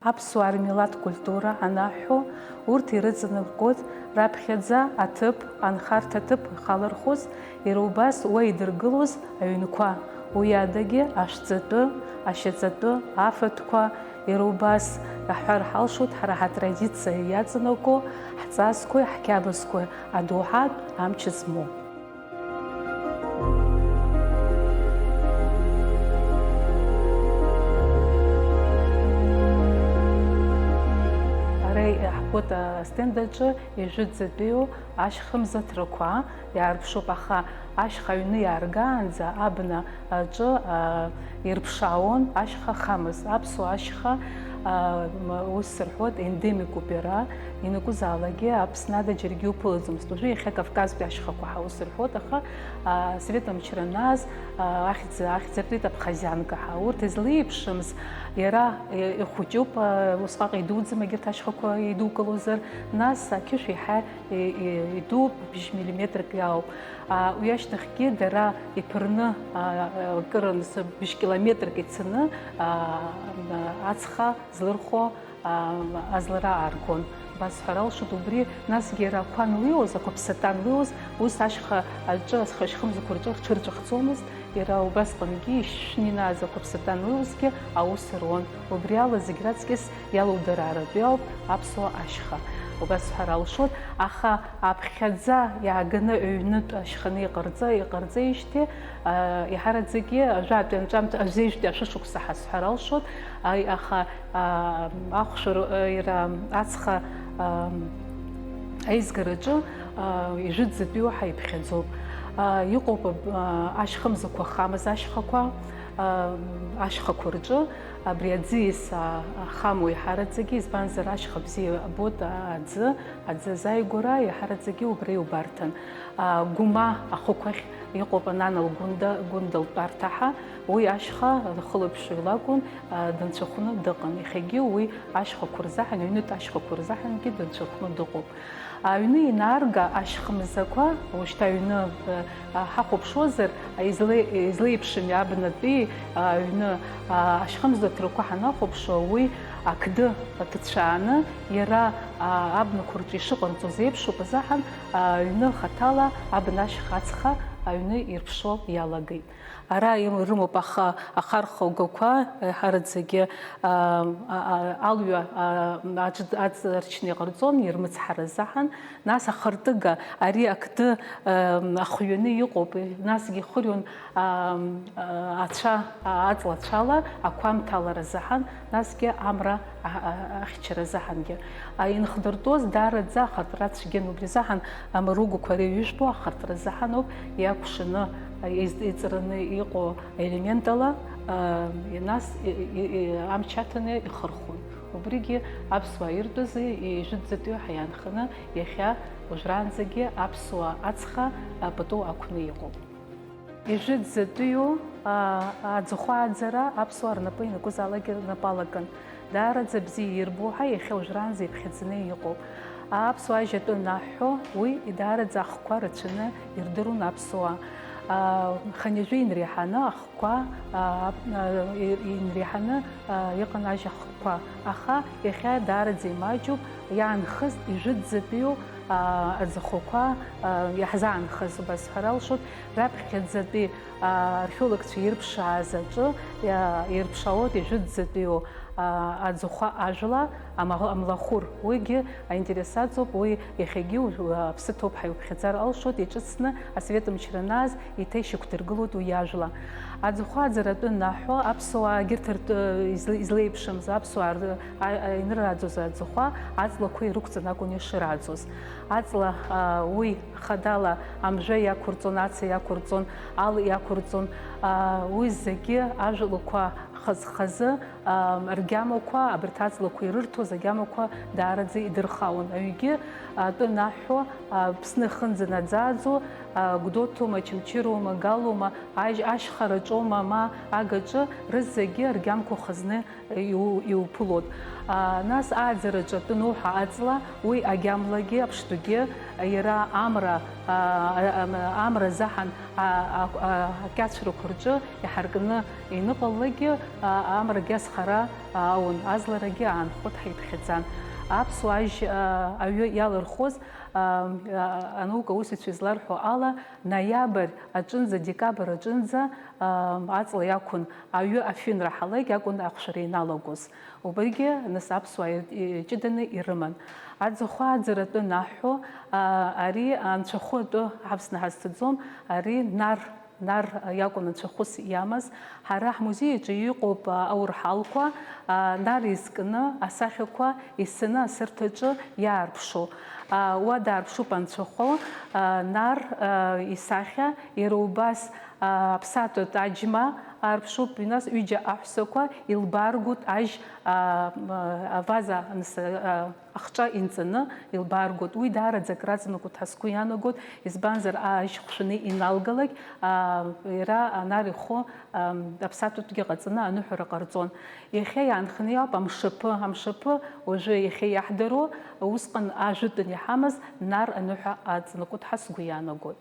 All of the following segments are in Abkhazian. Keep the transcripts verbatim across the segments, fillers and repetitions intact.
Аԥсуаа рмилаҭ культура анаҳҳәо, урҭ ирыҵанаргоит раԥхьаӡа аҭыԥ, анхарҭа ҭыԥ ихалырхәыз, иара убас уа идыргылоз аҩнқәа, уи адагьы ашәҵатәы, ашьаҵатәы, афатәқәа, иара убас иаҳҳәар ҳалшоит ҳара ҳатрадициа иаҵанакуа ҳҵасқәеи ҳқьабзқәеи адоуҳатә амч змоу. Ара иаҳбоит астенд аҿы ижәытәӡатәиу ашьха мзаҭрақәа иаарԥшуп, аха ашьха аҩны иааргаанӡа абна аҿы, а, ирԥшаауан ашьха хамыз. Аԥсуа ашьха, а, м, ус рҳәоит, ендемикуп иара, ианакәызаалакгьы Аԥсны ада џьаргьы иуԥылаӡомызт. Уажәы иахьа Кавказтәи ашьхақәа ҳәа ус рҳәоит, аха, а, асовет мчра анааз, а, ахьӡ, ахьӡ артуеит абхазианка ҳәа. Урҭ излеиԥшымз, иара, и-, ихәыҷуп, а, усҟак идуӡӡам егьырҭ ашьхақәа идукылозар, нас ақьышә еиҳа и-, и-, идууп, бжь миллиметрк иаауп. А, уи ашьҭахьгьы дара иԥырны, а, а, акыр анс-, бжь километрк ицаны, а, а, ацха злырхуа, а, азлара ааргон. Басҳәар алшоит убри, насгьы иара ақәа анлеиуаз, ақәаԥсата анлеиуаз, ус ашьха аҿы, ашьхымзақәа рҿы рҽырҵәахӡомызт, иара убасҟангьы ишьшәны инааз ақәаԥсата анлеиуазгьы аус руан. Убри ала зегь раҵкьыс иалудара аратәи ауп аԥсуа ашьха. Убасҳәар алшоит, аха аԥхьаӡа иааганы ҩнытә ашьханы иҟарҵа-, иҟарҵеижьҭеи, а, иаҳараӡакгьы ажәатәи анҵәамҭа, ажәеижьтәи ашәышықәса ҳазҳәар алшоит, аи, аха, а, ахәшәыр-, а, иара ацха, а, аизгараҿы, а, ижәытәӡатәиу ҳәа иԥхьаӡоуп. А, иҟоуп, а, ашьхымзақәа хамыз ашьхақәа, а, ашьхақәа рҿы, абри аӡиас, а, ахаму иаҳараӡакгьы, избанзар, ашьха бзиа абоит, а, аӡы, аӡы азааигәара иаҳараӡакгьы убра иубарҭан. А, Гәыма ахықә ахь иҟоуп Анана Лгәында, Гәында лтәарҭа ҳәа, уи ашьха хылаԥшҩы лакәын, а, дынцәахәны дыҟан. Иахьагьы уи ашьхақәа рзаҳан, аҩнытә ашьхақәа рзаҳангьы дынцәахәны дыҟоуп. Аҩны инарга ашьхымзақәа, уажәшьҭа аҩны, а, ҳахәаԥшуазар, изле-, излеиԥшыми абнатәи, а, аҩны, а, ашьхымзаҭрақәа ҳанахәаԥшуа, уи ақды ҭыцәааны, иара, а, абнақәа рҿы ишыҟарҵоз еиԥшуп азаҳан, аҩны хаҭала абна ашьха ацха аҩны ирԥшуа иалагеит. Ара им-, рымоуп аха-, ахархәагақәа, еиҳараӡагьы, а, а, а, алҩа, а, аҿ-, аҵарчны иҟарҵон, ирмыцҳара азаҳан, нас ахыртыга, ари ақды, а, ахҩаны иҟоуп, насгьы ихырҩон, а, а, ацәа, а, аҵлацәала ақәа амҭалара азаҳан, насгьы амра а-, а-, ахьчара азыҳангьы. А, инхдыртәоз даараӡа ахатәра цәгьан, убри азыҳан амаругақәа реиҩыжәбо ахатәра азыҳаноуп иакәшаны, а, из-, иҵараны иҟоу елементала, а, нас и-, и-, и-, амч аҭаны ихырхәон. Убригьы аԥсуаа иртәыз ижәытәӡатәи ҳәа иаанханы иахьа уажәраанӡагьы аԥсуаа ацха, а, пату ақәны иҟоуп. Ижәытәӡатәиу, аа, аӡахәа ааӡара аԥсуаа рнапы ианакәызаалакгьы рнапы алакын. Даараӡа бзиа ирбо ҳәа иахьа уажәраанӡа иԥхьаӡаны иҟоуп. Аԥсуа ажь атәы анаҳҳәо, уи даараӡа ахқәа рацәаны ирдыруан аԥсуаа. Аа, хынҩажәи инреиҳаны ахқәа, аа, аа, и-, инреиҳаны, аа, иҟан ажь ахқәа. Аха иахьа даараӡа имаҷуп, иаанхаз ижәытәӡатәиу, аа, аӡахәақәа, аа, иаҳзаанхаз убас ҳәа алшоит. Раԥхьаӡатәи, аа, археологцәа ирԥшааз аҿы, иа-, ирԥшаауеит ижәытәӡатәиу, аа, аӡахәа ажәла, ама-, амлахәыр. Уигьы аинтерес аҵоуп, уи иахьагьы уажә, аа, аԥсы ҭоуп ҳәа иуԥхьаӡар алшоит, иҿыцны асовет мчра анааз еиҭа ишьақәдыргылоит уи иажәла. Аӡахәа аӡара атәы анаҳҳәо, аԥсуаа егьырҭ ртәы изле-, излеиԥшымз, аԥсуаа р-, а-, а-, ианырааӡоз аӡахәа аҵлақәа ирықәҵаны акәын ишырааӡоз. Аҵла, аа, уи Хадала амжәа иақәырҵон, аци иақәырҵон, ал иақәырҵон, аа, уи зегьы ажәлақәа хаз-хазы, аа, ргьамақәа, абарҭ аҵлақәа ирырҭоз агьамақәа даараӡа идырхауан. Аҩгьы, аа, атәы анаҳҳәо, аа, Аԥсны ахынӡанаӡааӡо, аа, Гәдоуҭоума, Очамчыроума, Галоума, ажь-, ашьхараҿоума, ма агаҿы, рызегьы ргьамқәа хазны иу-, иуԥылоит. А, нас ааӡараҿы атәы ануҳәа аҵла, уи агьамлагьы, аԥштәгьы, иара амра, а, а, а, амра азаҳан, а, а, а, акьацәрақәа рҿы иҳаркны иныҟалалакгьы, Амрагьы азхара аауан, азларагьы аанхоит ҳәа иԥхьаӡан. Аԥсуа ажь, а, аҩы иалырхуаз, а, а, анаука аусзуҩцәа изларҳәо ала, ноиабр аҿынӡа, декабр аҿынӡа, а, аҵла иақәын, аҩы афҩы анраҳалак акәын ахәшәара иналагоз. Убригьы, нас, аԥсуаа ир-, иҷыданы ирыман. Аӡахәа аӡара атәы анаҳҳәо, а, ари анцәахәы атәы ҳавсны ҳазцаӡом, ари нар Нар иакәын анцәахәыс иамаз. Ҳара ҳмузеи аҿы иҟоуп, а, аурҳалқәа, а, Нар изкны асахьақәа исаны асырҭаҿы иаарԥшу. А, уа даарԥшуп анцәахәы, а, Нар, а, исахьа, иара убас, а, аԥсаатәтә аџьма аарԥшуп, нас ҩыџьа аҳәсақәа илбааргоит ажь, а, м, аваза аныс-, а, ахҿа инҵаны илбааргоит. Уи даараӡа акраҵанакуеит ҳәа сгәы иаанагоит, избанзар, ажь хәшәаны иналгалак, аа, иара анар ихәы, ам, аԥсаатәтәгьы ҟаҵаны аныҳәара ҟарҵон. Иахьа иаанханы иауп амшаԥы. Амшаԥы уажәы иахьа иаҳдароу, усҟан ажәытәан иҳамаз нар аныҳәа аҵанакуеит ҳәа сгәы иаанагоит.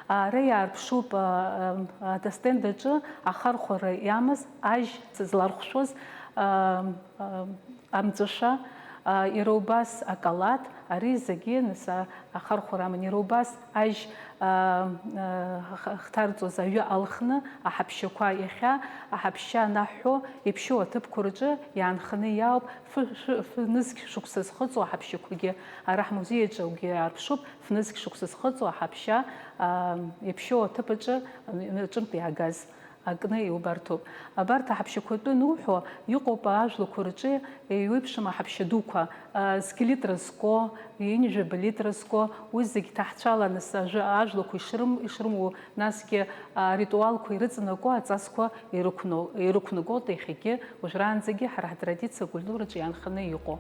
Ара иаарԥшуп, а, ам, а, астенд аҿы ахархәара иамаз ажь злархәшәоз, ам, ам, амҵәышәа, а, иара убас акалаҭ, ари зегьы, нас, а, ахархәара аман. Иара убас ажь, а, а, х-, хҭарҵоз аҩы алхны аҳаԥшьақәа, иахьа аҳаԥшьа анаҳҳәо иԥшьоу аҭыԥқәа рҿы иаанханы иаауп фы-, фы-, ф-, нызқь шықәса зхыҵуа аҳаԥшьақәагьы. Ара ҳмузеи аҿы аугьы иаарԥшуп, ф-, нызқь шықәса зхыҵуа аҳаԥшьа, а, иԥшьоу аҭыԥ аҿы, а, аҿынтә иаагаз. Акны иубарҭоуп. Абарҭ аҳаԥшьақәа атәы ануҳәо, иҟоуп ажәлақәа рҿы еиуеиԥшым аҳаԥшьа дуқәа, а, зқьы литра зкуа, ҩынҩажәаба литра зкуа, уи зегь ҭаҳцәаланы, с-, ажәа-, ажәлақәа ишрым-, ишрымоу, насгьы, а, аритуалқәа ирыҵанакуа аҵасқәа ирықәну-, ирықәнагоит иахьагьы, уажәраанӡагьы ҳара ҳтрадициа акультураҿы иаанханы иҟоу.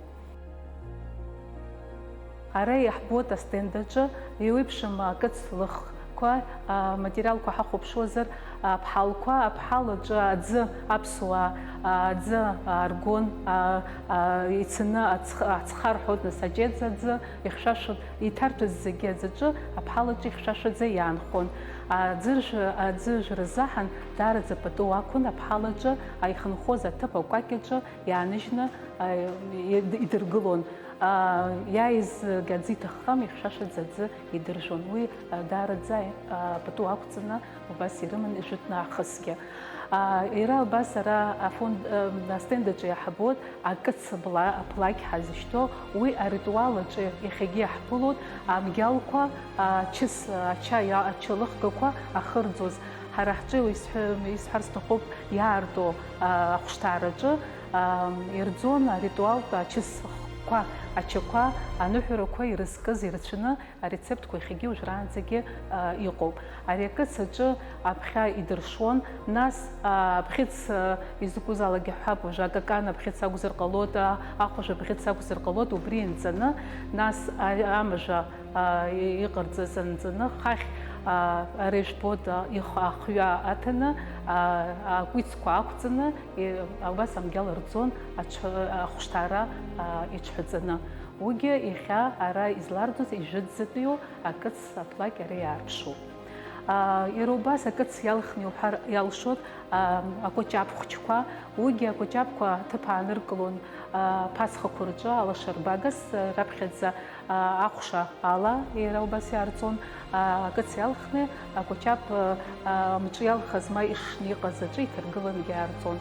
Ара иаҳбоит астенд аҿы еиуеиԥшым акыц лыхқәа, а, материалқәа ҳахәаԥшуазар, аԥҳалқәа, аԥҳал аҿы аӡы, аԥсуаа, а, аӡы ааргон, а, а, ицаны аҵх-, аҵх арҳәоит, нас, аҷеӡ аӡы ихьшәашәа, иҭарҭәаз зегьы аӡаҿы аԥҳал аҿы ихьшәашәаӡа иаанхон. Аӡыржә-, аӡыжәра азаҳан даараӡа пату ақәын аԥҳал аҿы, аихынхоз аҭыԥ акәакь аҿы иааныжьны, а, ид-, идыргылон. А, иааиз аӡы иҭаххам, ихьшәашәаӡа аӡы идыржәуан. Уи, а, даараӡа, а, пату ақәҵаны убас ирыман жәытәны аахысгьы. А, иара убас ара афонд, а, астенд аҿы иаҳбоит акыц бла-, аплакь ҳазышьҭоу, уи аритуал аҿы иахьагьы иаҳԥылоит амгьалқәа, а, чыс, ача иа-, ачалыхгақәа ахырӡоз. Ҳара ҳҿы исҳәа-, исҳәар сҭахуп иаарту, а, ахәшҭаараҿы, а, ирӡон аритуалтә ачысхқәа, ачақәа, аныҳәарақәа ирызкыз ирацәаны арецептқәа иахьагьы уажәраанӡагьы, а, иҟоуп. Ари акыц аҿы аԥхьа идыршон, нас, а, абӷьыц, а, изакәызаалакгьы ҳҳәап, уажәы акакан абӷьыц акәзар ҟалоит, а, ахәажә абӷьыц акәзар ҟалоит, убри инҵаны, нас, а, амажәа, а, и-, иҟарҵаз анҵаны, хахь, а, ара ижәбоит, а, ихы ахҩа аҭаны, а, акәицқәа ақәҵаны, и-, абас амгьал рӡон аҽ-, ахәшҭаара, а, иҽҳәаҵаны. Уигьы иахьа ара изларӡыз ижәытәӡатәиу акыц аплакь ара иаарԥшуп. А, иара убас акыц иалхны иуҳәар иалшоит, а, акәаҷаб хәыҷқәа. Уигьы акәаҷабқәа аҭыԥ ааныркылон, а, аԥацхақәа рҿы алашарбагас, а, раԥхьаӡа, а, ахәша ала иара убас иаарҵон. А, акыц иалхны акәаҷаб, а, а, мҿы иалхыз ма ишны иҟаз аҿы иҭаргылангьы иаарҵон.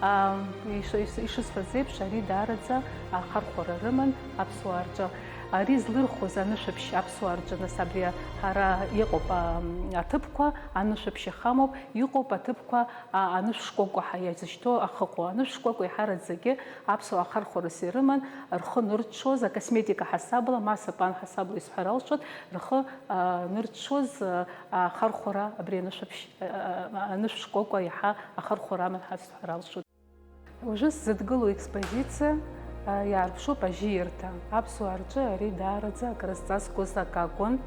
А, иш-, иш-, ишысҳәаз еиԥш, ари даараӡа ахархәара рыман аԥсуаа рҿы. Ари злырхуаз анышәаԥшь аԥсуаа рҿы, нас, абри ара иҟоуп, а, аҭыԥқәа, анышәаԥшь ахамоуп, иҟоуп аҭыԥқәа, а, анышә шкәакәа ҳәа иазышьҭоу ахыҟоу. Анышә шкәакәа еиҳараӡагьы аԥсуаа ахархәарас ирыман, рхы нырҽҽоз, акосметика ҳасабала, ма асапан ҳасабала исҳәар алшоит, рхы, а, нырҽҽоз, а, ахархәара, абри анышәаԥшь, а, а, анышә шкәакәа иаҳа ахархәара аман ҳәа сҳәар алшоит. Уажәы сзыдгылоу експозициа, а, иаарԥшуп ажьиирҭа. Аԥсуаа рҿы ари даараӡа акрызҵазкуаз акы акәын.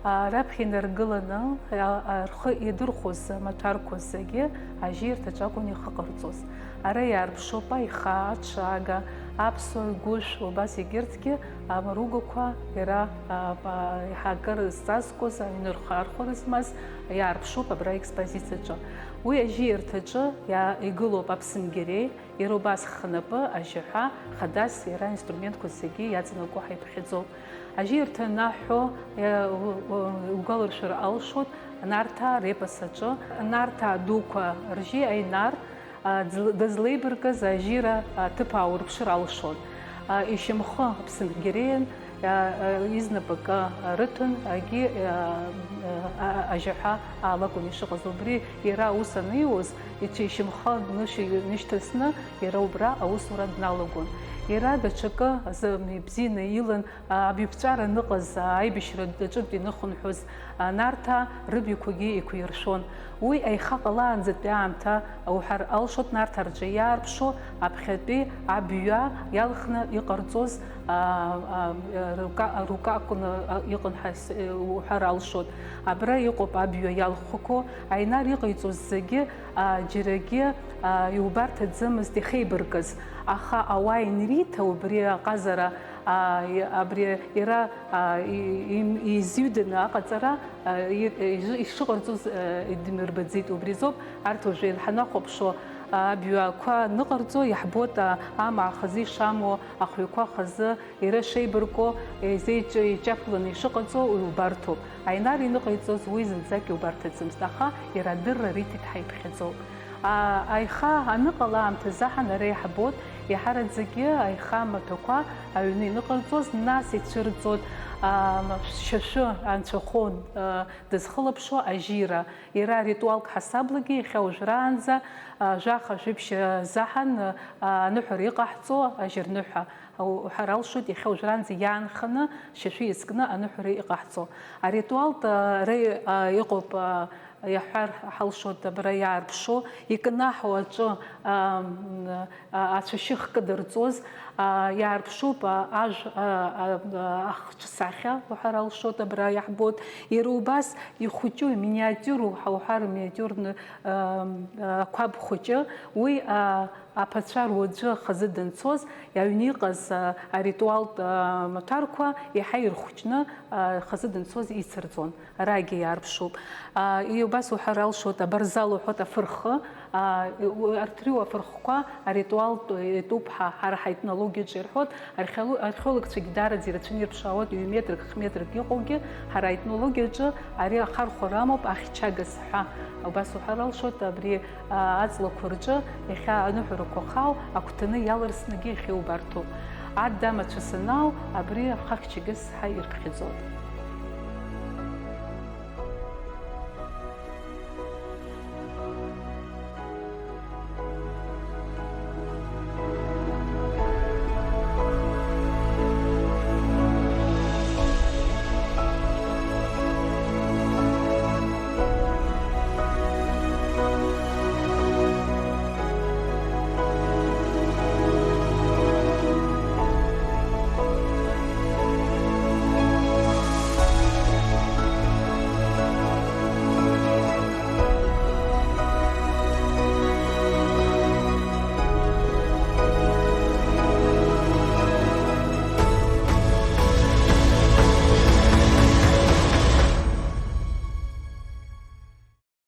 А, раԥхьа инаргыланы, а, а, рхы иадырхәоз амаҭәарқәа зегьы ажьиирҭаҿ акәын ихы ҟарҵоз. Ара иаарԥшуп аиха, аҽага, аԥсуа гәышә, убас егьырҭгьы, амаругақәа, иара, а, а, иаҳа акыр зҵазкуаз, аҩны рхы архәара змаз иаарԥшуп абра аекспозициаҿы. Уи ажьиарҭаҿы иа-, игылоуп аԥсынгьереи, иара убас хнапы, ажьаҳәа, хадас иара аинструментқәа зегьы иаҵанакуа ҳаиԥхьаӡоуп. Ажьиарҭа анаҳҳәо, иа-, у-, у-, угәаларшәар алшоит Нарҭаа репос аҿы. Нарҭаа дуқәа ржьи Аинар, а, ӡл-, дызлеибыркыз ажьира, а, ҭыԥ ааурԥшыр алшоит. А, ишьамхы аԥсынгьереин, а, а, изнапык, а, рыҭон, агьи, а, а, а, ажьаҳәа аалакәын ишыҟаз. Убри иара аус аниуаз, иҽишьамхы нышьи-, нышьҭасны, иара убра аусура дналагон. Иара даҽакы азы бзианы илан, а, абиԥҵәара аныҟаз, а, аибашьра даҿыртә иныхынҳәыз, а, Нарҭаа рыбаҩқәагьы еиқәиршәон. Уи аиха ҟалаанӡатәи аамҭа уҳәар алшоит, Нарҭаа рҿы иаарԥшу аԥхьатәи абҩа иалхны иҟарҵоз, а, а, рука-, рукакны, а, иҟан ҳәа с-, уҳәар алшоит. Абра иҟоуп абҩа иалхқәақәоу, Аинар иҟаиҵоз зегьы, а, џьарагьы, а, иубарҭаӡамызт ихеибаркыз, аха ауаа ианриҭа убри аҟазара, а, и-, абри иара, а, и-, им-, изҩыданы аҟаҵара, а, и-, ижы-, ишыҟарҵоз, а, идмырбаӡеит. Убри азоуп арҭ уажәы ҳанахәаԥшуа, а, абҩақәа ныҟарҵо иаҳбоит, а, амаа хазы ишамоу, ахҩақәа хазы иара шеибаркуа, еизеиҿ-, еиҿаԥланы ишыҟаҵо уи убарҭоуп. Аинар иныҟаиҵоз уи зынӡак иубарҭаӡамызт, аха иара адырра риҭеит ҳәа иԥхьаӡоуп. А, аиха аныҟала аамҭазы ҳан ара иаҳбоит, иаҳараӡакгьы аиха амаҭәақәа аҩны иныҟарҵоз, нас ицәырҵоит, а, шәашәы анцәахәы, а, дызхылаԥшуа ажьира. Иара аритуалк ҳасаблагьы иахьа уажәраанӡа, а, жәаха-жәибжь азы ҳан, а, аныҳәара иҟаҳҵо ажьырныҳәа. Уҳәар алшоит, иахьа уажәраанӡа иаанханы шьашәы иазкны аныҳәара иҟаҳҵо. Аритуалтә, а, ара, а, иҟоуп, а, иаҳҳәар ҳалшоит абра иаарԥшу, икнаҳау аҿы, а, м, а, ацәашьы хкыдырҵоз, а, иаарԥшуп, а, ажә, а, а, а, ахҿсахьа уҳәар алшоит, абра иаҳбоит. Иара убас ихәыҷу, миниатюру ҳауҳәар, миниатюрны, а, м, а, ақәаб хәыҷы, уи, а, Аԥацәа руаӡәы хазы данцоз, аҩны иҟаз, а, аритуалтә, а, маҭәарқәа иаҳа ирхәҷны, а, хазы данцоз ицырҵон. Арагьы иаарԥшуп. А, и-, убас уҳәар алшоит, абарзал уҳәоит, афырхы, а, у-, арҭ рыу афырхқәа аритуалтә итәуп ҳа, ҳара ҳаетнологиаҿы ирҳәоит, археоло-, археологцәагьы даараӡа ирацәаны ирԥшаауеит, ҩ-метрак, х-метрак иҟоугьы, ҳара аетнологиаҿы ари ахархәара амоуп, ахьчагас ҳәа. Убас уҳәар алшоит, абри, а, аҵлақәа рҿы иахьа аныҳәарақәа хау агәҭаны иаларсны иахьа иубарҭоуп. Адамацәа санаау, абри ахьчагас ҳәа ирԥхьаӡоит.